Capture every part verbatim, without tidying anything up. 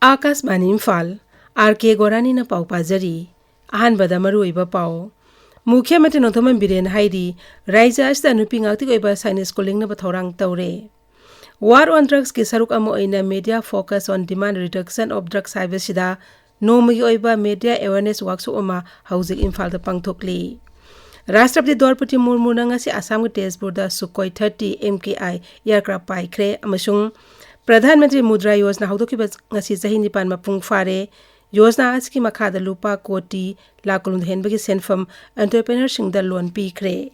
ꯑꯥꯀꯥꯁꯕꯥꯅꯤ Imphal, R ꯀꯦ ꯒꯣꯔꯥꯅꯤꯅ ꯄꯥꯎ ꯄꯥꯖꯔꯤ꯫ ꯑꯍꯥꯟꯕꯗ ꯃꯔꯨꯑꯣꯏꯕ ꯄꯥꯎ꯫ ꯃꯨꯈ꯭ꯌ ꯃꯟꯇ꯭ꯔꯤ ꯅꯣꯡꯊꯣꯝꯕꯝ ꯕꯤꯔꯦꯟ ꯍꯥꯏꯔꯤ, ꯔꯥꯖ꯭ꯌ ꯑꯁꯤꯗ ꯅꯨꯄꯤ ꯉꯥꯛꯇꯒꯤ ꯑꯣꯏꯕ ꯁꯥꯏꯟꯁ ꯁ꯭ꯀꯨꯜ ꯂꯤꯡꯅꯕ ꯊꯧꯔꯥꯡ ꯇꯧꯔꯦ꯫ War on Drugsꯀꯤ ꯁꯔꯨꯛ ꯑꯃ ꯑꯣꯏꯅ Media Focus on Demand Reduction of Drugs ꯍꯥꯏꯕꯁꯤꯗ ꯅꯣꯡꯃꯒꯤ ꯑꯣꯏꯕ media awareness workshop ꯑꯃ ꯍꯧꯖꯤꯛ ꯏꯝꯐꯥꯜꯗ ꯄꯥꯡꯊꯣꯛꯂꯤ꯫ ꯔꯥꯁꯇ꯭ꯔꯄꯇꯤ ꯗ꯭ꯔꯧꯄꯗꯤ ꯃꯨꯔꯃꯨꯅ ꯉꯁꯤ ꯑꯁꯥꯝꯒꯤ ꯇꯦꯖꯄꯨꯔꯗ Sukhoi thirty M K I aircraft ꯄꯥꯏꯈ꯭ꯔꯦ ꯑꯃꯁꯨꯡ ꯄ꯭ꯔꯙꯥꯟ ꯃꯟꯇ꯭ꯔꯤ ꯃꯨꯗ꯭ꯔꯥ ꯌꯣꯖꯅꯥ ꯍꯧꯗꯣꯛꯈꯤꯕ ꯉꯁꯤ ꯆꯍꯤ ꯅꯤꯄꯥꯟ ꯃꯄꯨꯡ ꯐꯥꯔꯦ꯫ ꯌꯣꯖꯅꯥ ꯑꯁꯤꯒꯤ ꯃꯈꯥꯗ ꯂꯨꯄꯥ ꯀꯣꯇꯤ ꯂꯥꯈ ꯀꯨꯟꯍꯨꯝꯗꯣꯏ ꯍꯦꯟꯕꯒꯤ ꯁꯦꯟꯐꯝ entrepreneurꯁꯤꯡꯗ loan ꯄꯤꯈ꯭ꯔꯦ꯫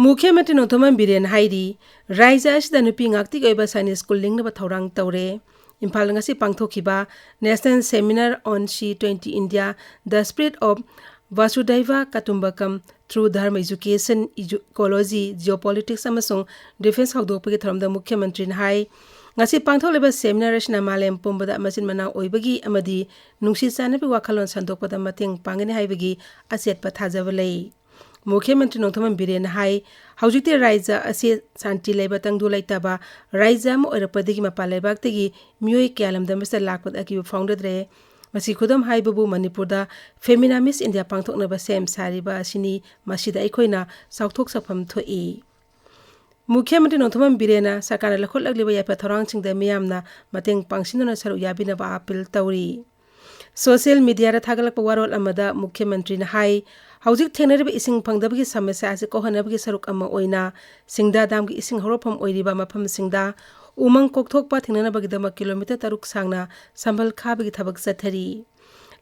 ꯃꯨꯈ꯭ꯌ ꯃꯟꯇ꯭ꯔꯤ ꯅꯣꯡꯊꯣꯝꯕꯝ ꯕꯤꯔꯦꯟ ꯍꯥꯏꯔꯤ, ꯔꯥꯖ꯭ꯌ ꯑꯁꯤꯗ ꯅꯨꯄꯤ ꯉꯥꯛꯇꯒꯤ ꯑꯣꯏꯕ ꯁꯥꯏꯅꯤꯛ ꯁ꯭ꯀꯨꯜ ꯂꯤꯡꯅꯕ ꯊꯧꯔꯥꯡ ꯇꯧꯔꯦ꯫ ꯏꯝꯐꯥꯜꯗ ꯉꯁꯤ ꯄꯥꯡꯊꯣꯛꯈꯤꯕ National Seminar on C twenty India, The Spirit of Vasudhaiva Kutumbakam Through Dharma Education, Edu-, Ecology, Geopolitics ꯑꯃꯁꯨꯡ Defense ꯍꯧꯗꯣꯛꯄꯒꯤ ꯊꯧꯔꯝꯗ ꯃꯨꯈ꯭ꯌ ꯃꯟꯇ꯭ꯔꯤꯅ ꯍꯥꯏ, ꯉꯁꯤ ꯄꯥꯡꯊꯣꯛꯂꯤꯕ seminar ꯑꯁꯤꯅ ꯃꯥꯂꯦꯝ ꯄꯨꯝꯕꯗ ꯃꯆꯤꯟ ꯃꯅꯥꯎ ꯑꯣꯏꯕꯒꯤ ꯑꯃꯗꯤ ꯅꯨꯡꯁꯤ ꯆꯥꯟꯅꯕꯒꯤ ꯋꯥꯈꯜꯂꯣꯟ ꯁꯟꯗꯣꯛꯄꯗ ꯃꯇꯦꯡ ꯄꯥꯡꯒꯅꯤ ꯍꯥꯏꯕꯒꯤ ꯑꯆꯦꯠꯄ ꯊꯥꯖꯕ ꯂꯩ꯫ ꯃꯨꯈ꯭ꯌ ꯃꯟꯇ꯭ꯔꯤ ꯅꯣꯡꯊꯣꯝꯕꯝ ꯕꯤꯔꯦꯟꯅ ꯍꯥꯏ, ꯍꯧꯖꯤꯛꯇꯤ ꯔꯥꯖ꯭ꯌ ꯑꯁꯤ ꯁꯥꯟꯇꯤ ꯂꯩꯕ ꯇꯪꯗꯨ ꯂꯩꯇꯥꯕ ꯔꯥꯖ꯭ꯌ ꯑꯃ ꯑꯣꯏꯔꯛꯄꯗꯒꯤ ꯃꯄꯥꯟ ꯂꯩꯕꯥꯛꯇꯒꯤ ꯃꯤꯑꯣꯏ ꯀꯌꯥ ꯂꯝꯗꯝ ꯑꯁꯤꯗ ꯂꯥꯛꯄꯗ ꯑꯀꯤꯕ ꯐꯥꯎꯅꯗ꯭ꯔꯦ꯫ ꯃꯁꯤ ꯈꯨꯗꯝ ꯍꯥꯏꯕꯕꯨ ꯃꯅꯤꯄꯨꯔꯗ Femina Miss India ꯄꯥꯡꯊꯣꯛꯅꯕ ꯁꯦꯝ ꯁꯥꯔꯤꯕ ꯑꯁꯤꯅꯤ꯫ ꯃꯁꯤꯗ ꯑꯩꯈꯣꯏꯅ ꯆꯥꯎꯊꯣꯛꯆꯐꯝ ꯊꯣꯛꯏ꯫ ꯃꯨꯈ꯭ꯌ ꯃꯟꯇ꯭ꯔꯤ ꯅꯣꯡꯊꯣꯝꯕꯝ ꯕꯤꯔꯦꯟꯅ ꯁꯔꯀꯥꯔꯅ ꯂꯧꯈꯠꯂꯛꯂꯤꯕ ꯌꯥꯏꯐ ꯊꯧꯔꯥꯡꯁꯤꯡꯗ ꯃꯤꯌꯥꯝꯅ ꯃꯇꯦꯡ ꯄꯥꯡꯁꯤꯟꯗꯨꯅ ꯁꯔꯨꯛ ꯌꯥꯕꯤꯅꯕ appeal ꯇꯧꯔꯤ꯫ Social mediaꯗ ꯊꯥꯒꯠꯂꯛꯄ ꯋꯥꯔꯣꯜ ꯑꯃꯗ ꯃꯨꯈ꯭ꯌ ꯃꯟꯇ꯭ꯔꯤꯅ ꯍꯥꯏ, ꯍꯧꯖꯤꯛ ꯊꯦꯡꯅꯔꯤꯕ ꯏꯁꯤꯡ ꯐꯪꯗꯕꯒꯤ ꯁꯃꯁ꯭ꯌꯥ ꯑꯁꯤ ꯀꯣꯛꯍꯟꯅꯕꯒꯤ ꯁꯔꯨꯛ ꯑꯃ ꯑꯣꯏꯅ ꯁꯤꯡꯗꯥ ꯗꯥꯝꯒꯤ ꯏꯁꯤꯡ ꯍꯧꯔꯛꯐꯝ ꯑꯣꯏꯔꯤꯕ ꯃꯐꯝꯁꯤꯡꯗ ꯎꯃꯪ ꯀꯣꯛꯊꯣꯛꯄ ꯊꯤꯡꯅꯅꯕꯒꯤꯗꯃꯛ kilometre ꯇꯔꯨꯛ ꯁꯥꯡꯅ ꯁꯝꯕꯜ ꯈꯥꯕꯒꯤ ꯊꯕꯛ ꯆꯠꯊꯔꯤ꯫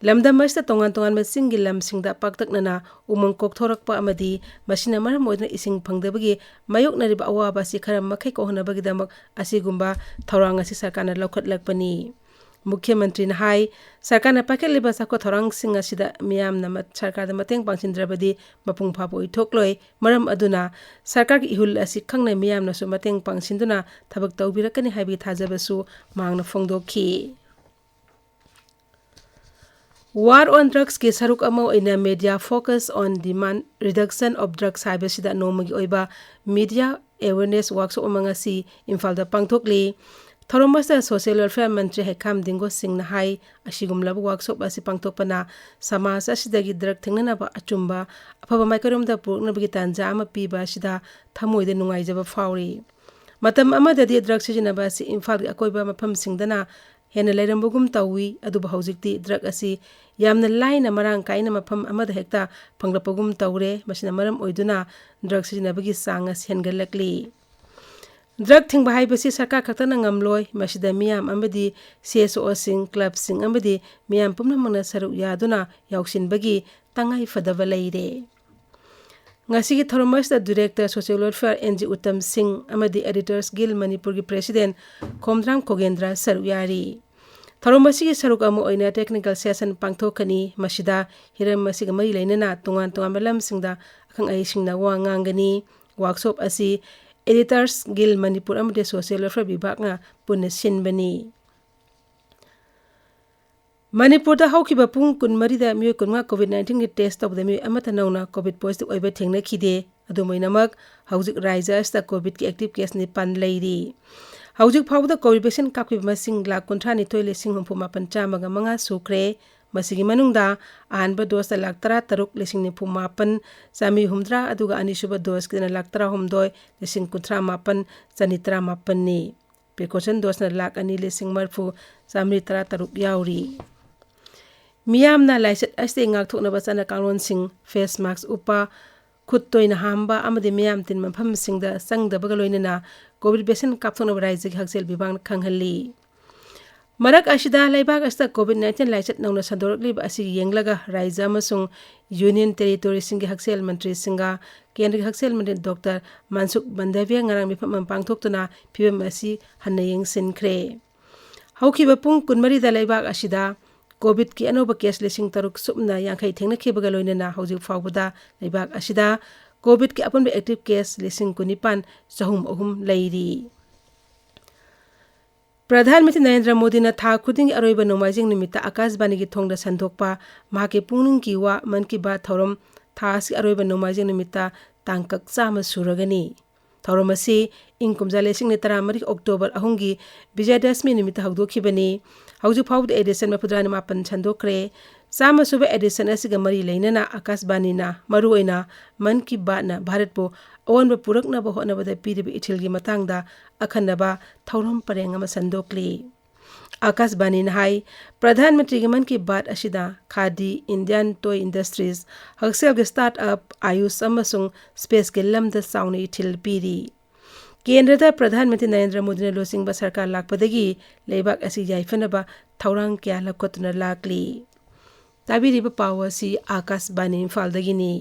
ꯂꯝꯗꯝ ꯑꯁꯤꯗ ꯇꯣꯉꯥꯟ ꯇꯣꯉꯥꯟꯕ ꯆꯤꯡꯒꯤ ꯂꯝꯁꯤꯡꯗ ꯄꯥꯛꯇꯛꯅꯅ ꯎꯃꯪ ꯀꯣꯛꯊꯣꯔꯛꯄ ꯑꯃꯗꯤ ꯃꯁꯤꯅ ꯃꯔꯝ ꯑꯣꯏꯗꯨꯅ ꯏꯁꯤꯡ ꯐꯪꯗꯕꯒꯤ ꯃꯥꯌꯣꯛꯅꯔꯤꯕ ꯑꯋꯥꯕ ꯑꯁꯤ ꯈꯔ ꯃꯈꯩ ꯀꯣꯛꯍꯟꯅꯕꯒꯤꯗꯃꯛ ꯑꯁꯤꯒꯨꯝꯕ ꯊꯧꯔꯥꯡ ꯑꯁꯤ ꯁꯔꯀꯥꯔꯅ ꯂꯧꯈꯠꯂꯛꯄꯅꯤ꯫ ꯃꯨꯈ꯭ꯌ ꯃꯟꯇ꯭ꯔꯤꯅ ꯍꯥꯏ, ꯁꯔꯀꯥꯔꯅ ꯄꯥꯏꯈꯠꯂꯤꯕ ꯆꯥꯎꯈꯠ ꯊꯧꯔꯥꯡꯁꯤꯡ ꯑꯁꯤꯗ ꯃꯤꯌꯥꯝꯅ ꯃ-, ꯁꯔꯀꯥꯔꯗ ꯃꯇꯦꯡ ꯄꯥꯡꯁꯤꯟꯗ꯭ꯔꯕꯗꯤ ꯃꯄꯨꯡ ꯐꯥꯕ ꯑꯣꯏꯊꯣꯛꯂꯣꯏ꯫ ꯃꯔꯝ ꯑꯗꯨꯅ ꯁꯔꯀꯥꯔꯒꯤ ꯏꯍꯨꯜ ꯑꯁꯤ ꯈꯪꯅ ꯃꯤꯌꯥꯝꯅꯁꯨ ꯃꯇꯦꯡ ꯄꯥꯡꯁꯤꯟꯗꯨꯅ ꯊꯕꯛ ꯇꯧꯕꯤꯔꯛꯀꯅꯤ ꯍꯥꯏꯕꯒꯤ ꯊꯥꯖꯕꯁꯨ ꯃꯍꯥꯛꯅ ꯐꯣꯡꯗꯣꯛꯈꯤ꯫ War on Drugsꯀꯤ ꯁꯔꯨꯛ ꯑꯃ ꯑꯣꯏꯅ Media Focus on Demand Reduction of Drugs ꯍꯥꯏꯕꯁꯤꯗ ꯅꯣꯡꯃꯒꯤ ꯑꯣꯏꯕ media awareness workshop ꯑꯃ ꯉꯁꯤ ꯏꯝꯐꯥꯜꯗ ꯄꯥꯡꯊꯣꯛꯂꯤ꯫ ꯊꯧꯔꯝ ꯑꯁꯤꯗ Social Welfare ꯃꯟꯇ꯭ꯔꯤ ꯍꯩꯈꯥꯝ ꯗꯤꯡꯒꯣ ꯁꯤꯡꯅ ꯍꯥꯏ, ꯑꯁꯤꯒꯨꯝꯂꯕ workshop ꯑꯁꯤ ꯄꯥꯡꯊꯣꯛꯄꯅ ꯁꯃꯥꯖ ꯑꯁꯤꯗꯒꯤ drug ꯊꯤꯡꯅꯅꯕ ꯑꯆꯨꯝꯕ ꯑꯐꯕ ꯃꯥꯏꯀꯩꯔꯣꯝꯗ ꯄꯨꯔꯛꯅꯕꯒꯤ ꯇꯥꯟꯖꯥ ꯑꯃ ꯄꯤꯕ ꯑꯁꯤꯗ ꯊꯃꯣꯏꯗ ꯅꯨꯡꯉꯥꯏꯖꯕ ꯐꯥꯎꯔꯤ꯫ ꯃꯇꯝ ꯑꯃꯗꯗꯤ drug ꯁꯤꯖꯤꯟꯅꯕ ꯑꯁꯤ ꯏꯝꯐꯥꯜꯒꯤ ꯑꯀꯣꯏꯕ ꯃꯐꯝꯁꯤꯡꯗꯅ ꯍꯦꯟꯅ ꯂꯩꯔꯝꯕꯒꯨꯝ ꯇꯧꯏ, ꯑꯗꯨꯕꯨ ꯍꯧꯖꯤꯛꯇꯤ drug ꯑꯁꯤ ꯌꯥꯝꯅ ꯂꯥꯏꯅ ꯃꯔꯥꯡ ꯀꯥꯏꯅ ꯃꯐꯝ ꯑꯃꯗ ꯍꯦꯛꯇ ꯐꯪꯂꯛꯄꯒꯨꯝ ꯇꯧꯔꯦ꯫ ꯃꯁꯤꯅ ꯃꯔꯝ ꯑꯣꯏꯗꯨꯅ drug ꯁꯤꯖꯤꯟꯅꯕꯒꯤ ꯆꯥꯡ ꯑꯁꯤ ꯍꯦꯟꯒꯠꯂꯛꯂꯤ꯫ Drug ꯊꯤꯡꯕ ꯍꯥꯏꯕꯁꯤ ꯁꯔꯀꯥꯔ ꯈꯛꯇꯅ ꯉꯝꯂꯣꯏ꯫ ꯃꯁꯤꯗ ꯃꯤꯌꯥꯝ ꯑꯃꯗꯤ CSOꯁꯤꯡ, clubꯁꯤꯡ ꯑꯃꯗꯤ ꯃꯤꯌꯥꯝ ꯄꯨꯝꯅꯃꯛꯅ ꯁꯔꯨꯛ ꯌꯥꯗꯨꯅ ꯌꯥꯎꯁꯤꯟꯕꯒꯤ ꯇꯉꯥꯏ ꯐꯗꯕ ꯂꯩꯔꯦ꯫ ꯉꯁꯤꯒꯤ ꯊꯧꯔꯝ ꯑꯁꯤꯗ Director Social Welfare N G Uttam ꯁꯤꯡ ꯑꯃꯗꯤ Editors Guild ꯃꯅꯤꯄꯨꯔꯒꯤ President ꯈꯣꯝꯗ꯭ꯔꯥꯝ ꯈꯣꯒꯦꯟꯗ꯭ꯔ ꯁꯔꯨꯛ ꯌꯥꯔꯤ꯫ ꯊꯧꯔꯝ ꯑꯁꯤꯒꯤ ꯁꯔꯨꯛ ꯑꯃ ꯑꯣꯏꯅ technical session ꯄꯥꯡꯊꯣꯛꯀꯅꯤ꯫ ꯃꯁꯤꯗ ꯍꯤꯔꯝ ꯑꯁꯤꯒ ꯃꯔꯤ ꯂꯩꯅꯅ ꯇꯣꯉꯥꯟ ꯇꯣꯉꯥꯟꯕ ꯂꯝꯁꯤꯡꯗ ꯑꯈꯪ ꯑꯍꯩꯁꯤꯡꯅ ꯋꯥ ꯉꯥꯡꯒꯅꯤ꯫ Workshop ꯑꯁꯤ Editors Guild ꯃꯅꯤꯄꯨꯔ ꯑꯃꯗꯤ Social Welfare ꯕꯤꯚꯥꯒꯅ ꯄꯨꯟꯅ ꯁꯤꯟꯕꯅꯤ꯫ ꯃꯅꯤꯄꯨꯔꯗ ꯍꯧꯈꯤꯕ ꯄꯨꯡ ꯀꯨꯟꯃꯔꯤꯗ ꯃꯤꯑꯣꯏ ꯀꯨꯟꯃꯉꯥ COVID nineteenꯒꯤ test ꯇꯧꯕꯗ ꯃꯤꯑꯣꯏ ꯑꯃꯠꯇ ꯅꯧꯅ COVID positive ꯑꯣꯏꯕ ꯊꯦꯡꯅꯈꯤꯗꯦ꯫ ꯑꯗꯨꯝ ꯑꯣꯏꯅꯃꯛ, ꯍꯧꯖꯤꯛ ꯔꯥꯖ꯭ꯌ ꯑꯁꯤꯗ COVIDꯀꯤ active case ꯅꯤꯄꯥꯟ ꯂꯩꯔꯤ꯫ ꯍꯧꯖꯤꯛ ꯐꯥꯎꯕꯗ COVID vaccine ꯀꯥꯞꯈꯤꯕ ꯃꯁꯤꯡ ꯂꯥꯈ ꯀꯨꯟꯊ꯭ꯔꯥ ꯅꯤꯊꯣꯏ ꯂꯤꯁꯤꯡ ꯍꯨꯝꯐꯨ ꯃꯥꯄꯟ ꯆꯥꯝꯃꯒ ꯃꯉꯥ ꯁꯨꯈ꯭ꯔꯦ꯫ ꯃꯁꯤꯒꯤ ꯃꯅꯨꯡꯗ ꯑꯍꯥꯟꯕ doseꯇ ꯂꯥꯈ ꯇꯔꯥ ꯇꯔꯨꯛ ꯂꯤꯁꯤꯡ ꯅꯤꯐꯨ ꯃꯥꯄꯟ ꯆꯥꯝꯃꯔꯤ ꯍꯨꯝꯗ꯭ꯔꯥ, ꯑꯗꯨꯒ ꯑꯅꯤꯁꯨꯕ doseꯀꯤꯗꯅ ꯂꯥꯈ ꯇꯔꯥꯍꯨꯝꯗꯣꯏ ꯂꯤꯁꯤꯡ ꯀꯨꯟꯊ꯭ꯔꯥ ꯃꯥꯄꯟ ꯆꯅꯤꯇꯔꯥ ꯃꯥꯄꯟꯅꯤ꯫ Precaution doseꯅ ꯂꯥꯈ ꯑꯅꯤ ꯂꯤꯁꯤꯡ ꯃꯔꯤꯐꯨ ꯆꯥꯝꯃꯔꯤ ꯇꯔꯥ ꯇꯔꯨꯛ ꯌꯥꯎꯔꯤ꯫ ꯃꯤꯌꯥꯝꯅ ꯂꯥꯏꯆꯠ ꯑꯁꯤꯗꯒꯤ ꯉꯥꯛꯊꯣꯛꯅꯕ ꯆꯠꯅ ꯀꯥꯡꯂꯣꯟꯁꯤꯡ, face mask ꯎꯞꯄ, ꯈꯨꯠ ꯇꯣꯏꯅ ꯍꯥꯝꯕ ꯑꯃꯗꯤ ꯃꯤꯌꯥꯝ ꯇꯤꯟꯕ ꯃꯐꯝꯁꯤꯡꯗ ꯆꯪꯗꯕꯒ ꯂꯣꯏꯅꯅ COVID vaccine ꯀꯥꯞꯊꯣꯛꯅꯕ ꯔꯥꯖ꯭ꯌꯒꯤ ꯍꯛꯁꯦꯜ ꯕꯤꯚꯥꯒꯅ ꯈꯪꯍꯜꯂꯤ꯫ ꯃꯔꯛ ꯑꯁꯤꯗ ꯂꯩꯕꯥꯛ ꯑꯁꯤꯗ COVID nineteen ꯂꯥꯏꯆꯠ ꯅꯧꯅ ꯁꯟꯗꯣꯔꯛꯂꯤꯕ ꯑꯁꯤ ꯌꯦꯡꯂꯒ ꯔꯥꯖ꯭ꯌ ꯑꯃꯁꯨꯡ Union Territoryꯁꯤꯡꯒꯤ ꯍꯛꯁꯦꯜ ꯃꯟꯇ꯭ꯔꯤꯁꯤꯡꯒ ꯀꯦꯟꯗ꯭ꯔꯒꯤ ꯍꯛꯁꯦꯜ ꯃꯟꯇ꯭ꯔꯤ ꯗꯣꯛꯇꯔ ꯃꯟꯁꯨꯈ ꯃꯟꯗꯥꯚꯤꯌꯥ ꯉꯔꯥꯡ ꯃꯤꯐꯝ ꯑꯃ ꯄꯥꯡꯊꯣꯛꯇꯨꯅ ꯐꯤꯚꯝ ꯑꯁꯤ ꯍꯟꯅ ꯌꯦꯡꯁꯤꯟꯈ꯭ꯔꯦ꯫ ꯍꯧꯈꯤꯕ ꯄꯨꯡ ꯀꯨꯟꯃꯔꯤꯗ ꯂꯩꯕꯥꯛ ꯑꯁꯤꯗ COVIDꯀꯤ ꯑꯅꯧꯕ case ꯂꯤꯁꯤꯡ ꯇꯔꯨꯛ ꯁꯨꯞꯅ ꯌꯥꯡꯈꯩ ꯊꯦꯡꯅꯈꯤꯕꯒ ꯂꯣꯏꯅꯅ ꯍꯧꯖꯤꯛ ꯐꯥꯎꯕꯗ ꯂꯩꯕꯥꯛ ꯑꯁꯤꯗ COVIDꯀꯤ ꯑꯄꯨꯟꯕ active case ꯂꯤꯁꯤꯡ ꯀꯨꯟꯅꯤꯄꯥꯟ ꯆꯍꯨꯝ ꯑꯍꯨꯝ ꯂꯩꯔꯤ꯫ ꯄ꯭ꯔꯙꯥꯟ ꯃꯟꯇ꯭ꯔꯤ ꯅꯔꯦꯟꯗ꯭ꯔ ꯃꯣꯗꯤꯅ ꯊꯥ ꯈꯨꯗꯤꯡꯒꯤ ꯑꯔꯣꯏꯕ ꯅꯣꯡꯃꯥꯏꯖꯤꯡ ꯅꯨꯃꯤꯠꯇ ꯑꯥꯀꯥꯁꯕꯥꯅꯤꯒꯤ ꯊꯣꯡꯗ ꯁꯟꯗꯣꯛꯄ ꯃꯍꯥꯛꯀꯤ ꯄꯨꯛꯅꯤꯡꯒꯤ ꯋꯥ ꯃꯟ ꯀꯤ ꯕꯥꯠ ꯊꯧꯔꯝ ꯊꯥ ꯑꯁꯤꯒꯤ ꯑꯔꯣꯏꯕ ꯅꯣꯡꯃꯥꯏꯖꯤꯡ ꯅꯨꯃꯤꯠꯇ ꯇꯥꯡꯀꯛ ꯆꯥꯝꯃ ꯁꯨꯔꯒꯅꯤ꯫ ꯊꯧꯔꯝ ꯑꯁꯤ ꯏꯪ ꯀꯨꯝꯖꯥ ꯂꯤꯁꯤꯡ ꯑꯅꯤ ꯇꯔꯥꯃꯔꯤ ꯑꯣꯛꯇꯣꯕꯔ ꯑꯍꯨꯝꯒꯤ ꯕꯤꯖꯌꯗꯁꯃꯤ ꯅꯨꯃꯤꯠꯇ ꯍꯧꯗꯣꯛꯈꯤꯕꯅꯤ꯫ ꯍꯧꯖꯤꯛ ꯐꯥꯎꯕꯗ edition ꯃꯔꯤꯐꯨꯇꯔꯥ ꯃꯥꯄꯟ ꯁꯟꯗꯣꯛꯈ꯭ꯔꯦ꯫ ꯆꯥꯝꯃ ꯁꯨꯕ edition ꯑꯁꯤꯒ ꯃꯔꯤ ꯂꯩꯅꯅ ꯑꯥꯀꯥꯁꯕꯥꯅꯤꯅ ꯃꯔꯨꯑꯣꯏꯅ ꯃꯟ ꯀꯤ ꯕꯥꯠꯅ ꯚꯥꯔꯠꯄꯨ ꯑꯑꯣꯟꯕ ꯄꯨꯔꯛꯅꯕ ꯍꯣꯠꯅꯕꯗ ꯄꯤꯔꯤꯕ ꯏꯊꯤꯜꯒꯤ ꯃꯇꯥꯡꯗ ꯑꯈꯟꯅꯕ ꯊꯧꯔꯝ ꯄꯔꯦꯡ ꯑꯃ ꯁꯟꯗꯣꯛꯂꯤ꯫ ꯑꯥꯀꯥꯁꯕꯥꯅꯤꯅ ꯍꯥꯏ, ꯄ꯭ꯔꯙꯥꯟ ꯃꯟꯇ꯭ꯔꯤꯒꯤ ꯃꯟ ꯀꯤ ꯕꯥꯠ ꯑꯁꯤꯗ ꯈꯥꯗꯤ, Indian toy industries, ꯍꯛꯁꯦꯜꯒꯤ startup, ꯑꯥꯌꯨꯁ ꯑꯃꯁꯨꯡ spaceꯀꯤ ꯂꯝꯗ ꯆꯥꯎꯅ ꯏꯊꯤꯜ ꯄꯤꯔꯤ꯫ ꯀꯦꯟꯗ꯭ꯔꯗ ꯄ꯭ꯔꯙꯥꯟ ꯃꯟꯇ꯭ꯔꯤ ꯅꯔꯦꯟꯗ꯭ꯔ ꯃꯣꯗꯤꯅ ꯂꯨꯆꯤꯡꯕ ꯁꯔꯀꯥꯔ ꯂꯥꯛꯄꯗꯒꯤ ꯂꯩꯕꯥꯛ ꯑꯁꯤ ꯌꯥꯏꯐꯅꯕ ꯊꯧꯔꯥꯡ ꯀꯌꯥ ꯂꯧꯈꯠꯇꯨꯅ ꯂꯥꯛꯂꯤ꯫ ꯇꯥꯕꯤꯔꯤꯕ ꯄꯥꯎ ꯑꯁꯤ ꯑꯥꯀꯥꯁꯕꯥꯅꯤ ꯏꯝꯐꯥꯜꯗꯒꯤꯅꯤ꯫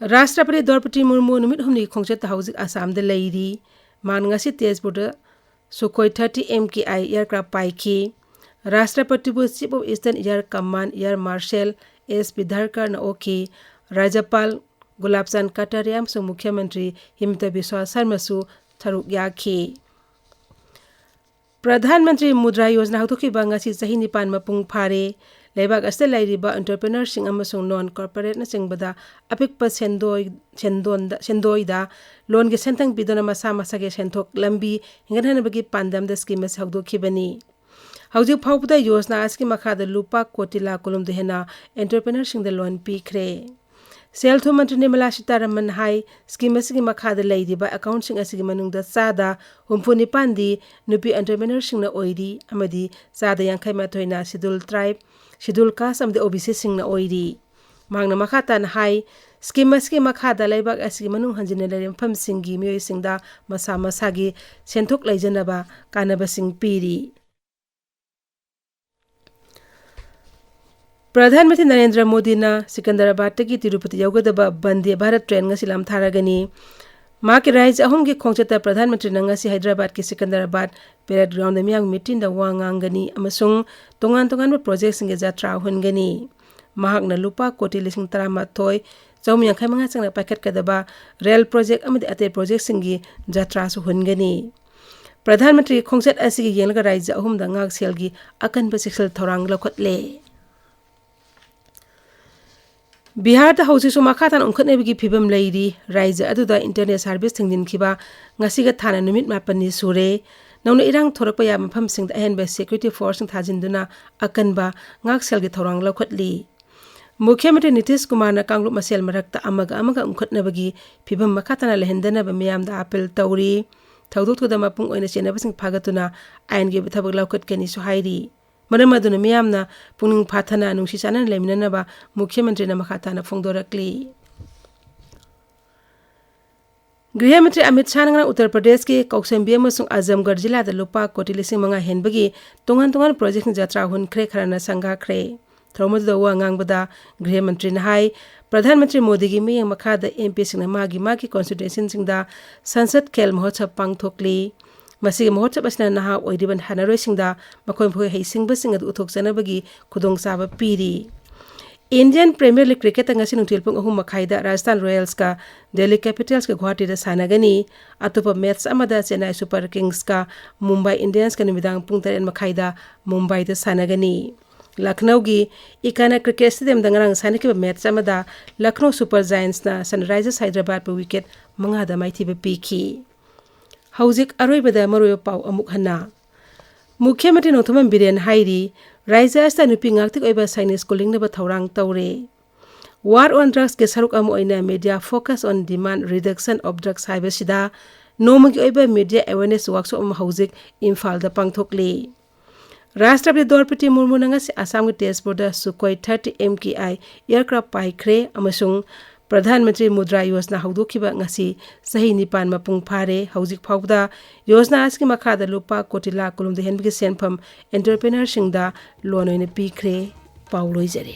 ꯔꯥꯁꯇ꯭ꯔꯄꯇꯤ ꯗ꯭ꯔꯧꯄꯗꯤ ꯃꯨꯔꯃꯨ ꯅꯨꯃꯤꯠ ꯍꯨꯝꯅꯤꯒꯤ ꯈꯣꯡꯆꯠꯇ ꯍꯧꯖꯤꯛ ꯑꯁꯥꯝꯗ ꯂꯩꯔꯤ꯫ ꯃꯍꯥꯛ ꯉꯁꯤ ꯇꯦꯖꯄꯨꯔꯗ Sukhoi thirty M K I aircraft ꯄꯥꯏꯈꯤ꯫ ꯔꯥꯁꯇ꯭ꯔꯄꯇꯤꯕꯨ Chief of Eastern Air Command Air Marshal S ꯕꯤꯗ꯭ꯌꯥꯙꯔꯅ ꯑꯣꯛꯈꯤ꯫ ꯔꯥꯖ꯭ꯌꯄꯥꯜ ꯒꯨꯂꯥꯕ ꯆꯥꯟꯗ ꯀꯇꯥꯔꯤꯌꯥ ꯑꯃꯁꯨꯡ ꯃꯨꯈ꯭ꯌ ꯃꯟꯇ꯭ꯔꯤ ꯍꯤꯃꯟꯇ ꯕꯤꯁ꯭ꯋꯥ ꯁꯔꯃꯁꯨ ꯁꯔꯨꯛ ꯌꯥꯈꯤ꯫ ꯄ꯭ꯔꯙꯥꯟ ꯃꯟꯇ꯭ꯔꯤ ꯃꯨꯗ꯭ꯔꯥ ꯌꯣꯖꯅꯥ ꯍꯧꯗꯣꯛꯈꯤꯕ ꯉꯁꯤ ꯆꯍꯤ ꯅꯤꯄꯥꯟ ꯃꯄꯨꯡ ꯐꯥꯔꯦ꯫ ꯂꯩꯕꯥꯛ ꯑꯁꯤꯗ ꯂꯩꯔꯤꯕ entrepreneurꯁꯤꯡ ꯑꯃꯁꯨꯡ non corporateꯅꯆꯤꯡꯕꯗ ꯑꯄꯤꯛꯄ ꯁꯦꯟꯗꯣꯏ, ꯁꯦꯟꯗꯣꯟꯗ, ꯁꯦꯟꯗꯣꯏꯗ loanꯒꯤ ꯁꯦꯟꯊꯪ ꯄꯤꯗꯨꯅ ꯃꯁꯥ ꯃꯁꯥꯒꯤ ꯁꯦꯟꯊꯣꯛ ꯂꯝꯕꯤ ꯍꯦꯟꯒꯠꯍꯟꯅꯕꯒꯤ ꯄꯥꯟꯗꯝꯗ scheme ꯑꯁꯤ ꯍꯧꯗꯣꯛꯈꯤꯕꯅꯤ꯫ ꯍꯧꯖꯤꯛ ꯐꯥꯎꯕꯗ ꯌꯣꯖꯅꯥ ꯑꯁꯤꯒꯤ ꯃꯈꯥꯗ ꯂꯨꯄꯥ ꯀꯣꯇꯤ ꯂꯥꯈ ꯀꯨꯟꯍꯨꯝꯗꯣꯏ ꯍꯦꯟꯅ entrepreneurꯁꯤꯡꯗ loan ꯄꯤꯈ꯭ꯔꯦ꯫ ꯁꯦꯜ ꯊꯨꯝ ꯃꯟꯇ꯭ꯔꯤ ꯅꯤꯔꯃꯂꯥ ꯁꯤꯇꯥꯔꯥꯃꯟ ꯍꯥꯏ, scheme ꯑꯁꯤꯒꯤ ꯃꯈꯥꯗ ꯂꯩꯔꯤꯕ accountꯁꯤꯡ ꯑꯁꯤꯒꯤ ꯃꯅꯨꯡꯗ ꯆꯥꯗ ꯍꯨꯝꯐꯨ ꯅꯤꯄꯥꯟꯗꯤ ꯅꯨꯄꯤ entrepreneurꯁꯤꯡꯅ ꯑꯣꯏꯔꯤ ꯑꯃꯗꯤ ꯆꯥꯗ ꯌꯥꯡꯈꯩ ꯃꯥꯊꯣꯏꯅ Scheduled Tribe, Scheduled Caste ꯑꯃꯗꯤ OBCꯁꯤꯡꯅ ꯑꯣꯏꯔꯤ꯫ ꯃꯍꯥꯛꯅ ꯃꯈꯥ ꯇꯥꯅ ꯍꯥꯏ, scheme ꯑꯁꯤꯒꯤ ꯃꯈꯥꯗ ꯂꯩꯕꯥꯛ ꯑꯁꯤꯒꯤ ꯃꯅꯨꯡ ꯍꯟꯖꯤꯟꯅ ꯂꯩꯔꯤꯕ ꯃꯐꯝꯁꯤꯡꯒꯤ ꯃꯤꯑꯣꯏꯁꯤꯡꯗ ꯃꯁꯥ ꯃꯁꯥꯒꯤ ꯁꯦꯟꯊꯣꯛ ꯂꯩꯖꯅꯕ ꯀꯥꯟꯅꯕꯁꯤꯡ ꯄꯤꯔꯤ꯫ ꯄ꯭ꯔꯙꯥꯟ ꯃꯟꯇ꯭ꯔꯤ ꯅꯔꯦꯟꯗ꯭ꯔ ꯃꯣꯗꯤꯅ ꯁꯤꯀꯟꯗꯔꯥꯕꯥꯗꯇꯒꯤ ꯇꯤꯔꯨꯄꯇꯤ ꯌꯧꯒꯗꯕ ꯕꯟꯗꯦ ꯚꯥꯔꯠ train ꯉꯁꯤ ꯂꯝꯊꯥꯔꯒꯅꯤ꯫ ꯃꯍꯥꯛꯀꯤ ꯔꯥꯖ꯭ꯌ ꯑꯍꯨꯝꯒꯤ ꯈꯣꯡꯆꯠꯇ ꯄ꯭ꯔꯙꯥꯟ ꯃꯟꯇ꯭ꯔꯤꯅ ꯉꯁꯤ ꯍꯥꯏꯗ꯭ꯔꯕꯥꯗꯀꯤ ꯁꯤꯀꯟꯗꯔꯥꯕꯥꯗ parade groundꯗ ꯃꯤꯌꯥꯝꯒꯤ meetingꯗ ꯋꯥ ꯉꯥꯡꯒꯅꯤ ꯑꯃꯁꯨꯡ ꯇꯣꯉꯥꯟ ꯇꯣꯉꯥꯟꯕ projectꯁꯤꯡꯒꯤ ꯖꯇ꯭ꯔꯥ ꯍꯨꯟꯒꯅꯤ꯫ ꯃꯍꯥꯛꯅ ꯂꯨꯄꯥ ꯀꯣꯇꯤ ꯂꯤꯁꯤꯡ ꯇꯔꯥꯃꯥꯊꯣꯏ ꯆꯍꯨꯝ ꯌꯥꯡꯈꯩ ꯃꯉꯥ ꯆꯪꯅ ꯄꯥꯏꯈꯠꯀꯗꯕ rail project ꯑꯃꯗꯤ ꯑꯇꯩ projectꯁꯤꯡꯒꯤ ꯖꯇ꯭ꯔꯥꯁꯨ ꯍꯨꯟꯒꯅꯤ꯫ ꯄ꯭ꯔꯙꯥꯟ ꯃꯟꯇ꯭ꯔꯤꯒꯤ ꯈꯣꯡꯆꯠ ꯑꯁꯤꯒꯤ ꯌꯦꯡꯂꯒ ꯔꯥꯖ꯭ꯌ ꯑꯍꯨꯝꯗ ꯉꯥꯛꯁꯦꯜꯒꯤ ꯑꯀꯟꯕ ꯆꯦꯛꯁꯤꯜ ꯊꯧꯔꯥꯡ ꯂꯧꯈꯠꯂꯦ꯫ ꯕꯤꯍꯥꯔꯗ ꯍꯧꯖꯤꯛꯁꯨ ꯃꯈꯥ ꯇꯥꯅ ꯎꯪꯈꯠꯅꯕꯒꯤ ꯐꯤꯕꯝ ꯂꯩꯔꯤ꯫ ꯔꯥꯖ꯭ꯌ ꯑꯗꯨꯗ ꯏꯟꯇꯔꯅꯦꯠ ꯁꯥꯔꯚꯤꯁ ꯊꯤꯡꯖꯤꯟꯈꯤꯕ ꯉꯁꯤꯒ ꯊꯥꯅ ꯅꯨꯃꯤꯠ ꯃꯥꯄꯟꯅꯤ ꯁꯨꯔꯦ꯫ ꯅꯧꯅ ꯏꯔꯥꯡ ꯊꯣꯔꯛꯄ ꯌꯥꯕ ꯃꯐꯝꯁꯤꯡꯗ ꯑꯍꯦꯟꯕ ꯁꯦꯀ꯭ꯌꯨꯔꯤꯇꯤ ꯐꯣꯔꯁꯁꯤꯡ ꯊꯥꯖꯤꯟꯗꯨꯅ ꯑꯀꯟꯕ ꯉꯥꯛꯁꯦꯜꯒꯤ ꯊꯧꯔꯥꯡ ꯂꯧꯈꯠꯂꯤ꯫ ꯃꯨꯈ꯭ꯌ ꯃꯟꯇ꯭ꯔꯤ ꯅꯤꯇꯤꯁ ꯀꯨꯃꯥꯔꯅ ꯀꯥꯡꯂꯨꯞ ꯃꯁꯦꯜ ꯃꯔꯛꯇ ꯑꯃꯒ ꯑꯃꯒ ꯎꯪꯈꯠꯅꯕꯒꯤ ꯐꯤꯕꯝ ꯃꯈꯥ ꯇꯥꯅ ꯂꯩꯍꯟꯗꯅꯕ ꯃꯤꯌꯥꯝꯗ ꯑꯥꯄꯤꯜ ꯇꯧꯔꯤ꯫ ꯊꯧꯗꯣꯛꯇꯨꯗ ꯃꯄꯨꯡ ꯑꯣꯏꯅ ꯆꯦꯟꯅꯕꯁꯤꯡ ꯐꯥꯒꯠꯇꯨꯅ ꯑꯥꯏꯟꯒꯤ ꯑꯣꯏꯕ ꯊꯕꯛ ꯂꯧꯈꯠꯀꯅꯤꯁꯨ ꯍꯥꯏꯔꯤ꯫ ꯃꯔꯝ ꯑꯗꯨꯅ ꯃꯤꯌꯥꯝꯅ ꯄꯨꯛꯅꯤꯡ ꯐꯥꯊꯅ ꯅꯨꯡꯁꯤ ꯆꯥꯟꯅꯅ ꯂꯩꯃꯤꯟꯅꯅꯕ ꯃꯨꯈ꯭ꯌ ꯃꯟꯇ꯭ꯔꯤꯅ ꯃꯈꯥ ꯇꯥꯅ ꯐꯣꯡꯗꯣꯔꯛꯂꯤ꯫ ꯒ꯭ꯔꯤꯍ ꯃꯟꯇ꯭ꯔꯤ ꯑꯃꯤꯠ ꯁꯥꯍꯅ ꯉꯔꯥꯡ ꯎꯠꯇꯔ ꯄ꯭ꯔꯗꯦꯁꯀꯤ ꯀꯧꯁꯝꯕꯤ ꯑꯃꯁꯨꯡ ꯑꯖꯝꯒꯔ ꯖꯤꯂꯥꯗ ꯂꯨꯄꯥ ꯀꯣꯇꯤ ꯂꯤꯁꯤꯡ ꯃꯉꯥ ꯍꯦꯟꯕꯒꯤ ꯇꯣꯉꯥꯟ ꯇꯣꯉꯥꯟꯕ ꯄ꯭ꯔꯣꯖꯦꯛꯁꯤꯡ ꯖꯇ꯭ꯔꯥ ꯍꯨꯟꯈ꯭ꯔꯦ, ꯈꯔꯅ ꯁꯪꯒꯥꯈ꯭ꯔꯦ꯫ ꯊꯧꯔꯝ ꯑꯗꯨꯗ ꯋꯥ ꯉꯥꯡꯕꯗ ꯒ꯭ꯔꯤꯍ ꯃꯟꯇ꯭ꯔꯤꯅ ꯍꯥꯏ, ꯄ꯭ꯔꯙꯥꯟ ꯃꯟꯇ꯭ꯔꯤ ꯃꯣꯗꯤꯒꯤ ꯃꯤꯠꯌꯦꯡ ꯃꯈꯥꯗ ꯑꯦꯝ ꯄꯤꯁꯤꯡꯅ ꯃꯥꯒꯤ ꯃꯥꯒꯤ ꯀꯣꯟꯁꯇꯤꯇ꯭ꯋꯦꯟꯁꯤꯁꯤꯡꯗ ꯁꯟꯁꯗ ꯈꯦꯜ ꯃꯍꯣꯠꯁꯕ ꯄꯥꯡꯊꯣꯛꯂꯤ꯫ ꯃꯁꯤꯒꯤ ꯃꯍꯣꯠꯁꯕ ꯑꯁꯤꯅ ꯅꯍꯥ ꯑꯣꯏꯔꯤꯕ ꯁꯥꯟꯅꯔꯣꯏꯁꯤꯡꯗ ꯃꯈꯣꯏ ꯃꯈꯣꯏ ꯍꯩꯁꯤꯡꯕꯁꯤꯡ ꯑꯗꯨ ꯎꯠꯊꯣꯛꯆꯅꯕꯒꯤ ꯈꯨꯗꯣꯡꯆꯥꯕ ꯄꯤꯔꯤ꯫ ꯏꯟꯗꯤꯌꯟ ꯄ꯭ꯔꯤꯃꯤꯌꯔ ꯂꯤꯒ ꯀ꯭ꯔꯤꯀꯦꯠꯇ ꯉꯁꯤ ꯅꯨꯡꯊꯤꯜ ꯄꯨꯡ ꯑꯍꯨꯝ ꯃꯈꯥꯏꯗ ꯔꯥꯖꯁꯊꯥꯟ ꯔꯣꯌꯦꯜꯁꯀ ꯗꯦꯜꯂꯤ ꯀꯦꯄꯤꯇꯦꯜꯁꯀ ꯒꯨꯋꯥꯍꯥꯇꯤꯗ ꯁꯥꯟꯅꯒꯅꯤ꯫ ꯑꯇꯣꯞꯄ ꯃꯦꯠꯆ ꯑꯃꯗ ꯆꯦꯟꯅꯥꯏ ꯁꯨꯄꯔ ꯀꯤꯡꯁꯀ ꯃꯨꯝꯕꯥꯏ ꯏꯟꯗꯤꯌꯟꯁꯀ ꯅꯨꯃꯤꯗꯥꯡ ꯄꯨꯡ ꯇꯔꯦꯠ ꯃꯈꯥꯏꯗ ꯃꯨꯝꯕꯥꯏꯗ ꯁꯥꯟꯅꯒꯅꯤ꯫ ꯂꯈꯅꯧꯒꯤ ꯏꯀꯥꯅ ꯀ꯭ꯔꯤꯀꯦꯠ ꯁ꯭ꯇꯦꯗꯤꯌꯝꯗ ꯉꯔꯥꯡ ꯁꯥꯟꯅꯈꯤꯕ ꯃꯦꯠꯆ ꯑꯃꯗ ꯂꯈꯅꯧ ꯁꯨꯄꯔ ꯖꯥꯏꯟꯁꯅ ꯁꯟꯔꯥꯏꯖꯔꯁ ꯍꯥꯏꯗ꯭ꯔꯕꯥꯗꯄꯨ ꯋꯤꯀꯦꯠ ꯃꯉꯥꯗ ꯃꯥꯏꯊꯤꯕ ꯄꯤꯈꯤ꯫ ꯍꯧꯖꯤꯛ ꯑꯔꯣꯏꯕꯗ ꯃꯔꯨꯑꯣꯏꯕ ꯄꯥꯎ ꯑꯃꯨꯛ ꯍꯟꯅ꯫ ꯃꯨꯈ꯭ꯌ ꯃꯟꯇ꯭ꯔꯤ ꯅꯣꯡꯊꯣꯝꯕꯝ ꯕꯤꯔꯦꯟ ꯍꯥꯏꯔꯤ, ꯔꯥꯖ꯭ꯌ ꯑꯁꯤꯗ ꯅꯨꯄꯤ ꯉꯥꯛꯇꯒꯤ ꯑꯣꯏꯕ ꯁꯥꯏꯅꯤꯛ ꯁ꯭ꯀꯨꯜ ꯂꯤꯡꯅꯕ ꯊꯧꯔꯥꯡ ꯇꯧꯔꯦ꯫ War on Drugsꯀꯤ ꯁꯔꯨꯛ ꯑꯃ ꯑꯣꯏꯅ Media Focus on Demand Reduction of Drugs ꯍꯥꯏꯕꯁꯤꯗ ꯅꯣꯡꯃꯒꯤ ꯑꯣꯏꯕ media awareness workshop ꯑꯃ ꯍꯧꯖꯤꯛ ꯏꯝꯐꯥꯜꯗ ꯄꯥꯡꯊꯣꯛꯂꯤ꯫ ꯔꯥꯁꯇ꯭ꯔꯄꯇꯤ ꯗ꯭ꯔꯧꯄꯗꯤ ꯃꯨꯔꯃꯨꯅ ꯉꯁꯤ ꯑꯁꯥꯝꯒꯤ ꯇꯦꯖꯄꯨꯔꯗ ꯁꯨꯀꯣꯏ ꯊꯥꯔꯇꯤ ꯑꯦꯝ ꯀꯦ ꯑꯥꯏ ꯑꯦꯌꯔꯀ꯭ꯔꯥꯐ ꯄꯥꯏꯈ꯭ꯔꯦ ꯑꯃꯁꯨꯡ ꯄ꯭ꯔꯙꯥꯟ ꯃꯟꯇ꯭ꯔꯤ ꯃꯨꯗ꯭ꯔꯥ ꯌꯣꯖꯅꯥ ꯍꯧꯗꯣꯛꯈꯤꯕ ꯉꯁꯤ ꯆꯍꯤ ꯅꯤꯄꯥꯟ ꯃꯄꯨꯡ ꯐꯥꯔꯦ꯫ ꯍꯧꯖꯤꯛ ꯐꯥꯎꯕꯗ ꯌꯣꯖꯅꯥ ꯑꯁꯤꯒꯤ ꯃꯈꯥꯗ ꯂꯨꯄꯥ ꯀꯣꯇꯤ ꯂꯥꯈ ꯀꯨꯟꯍꯨꯝꯗꯣꯏ ꯍꯦꯟꯕꯒꯤ ꯁꯦꯟꯐꯝ entrepreneurꯁꯤꯡꯗ ꯂꯣꯟ ꯑꯣꯏꯅ ꯄꯤꯈ꯭ꯔꯦ꯫ ꯄꯥꯎ ꯂꯣꯏꯖꯔꯦ꯫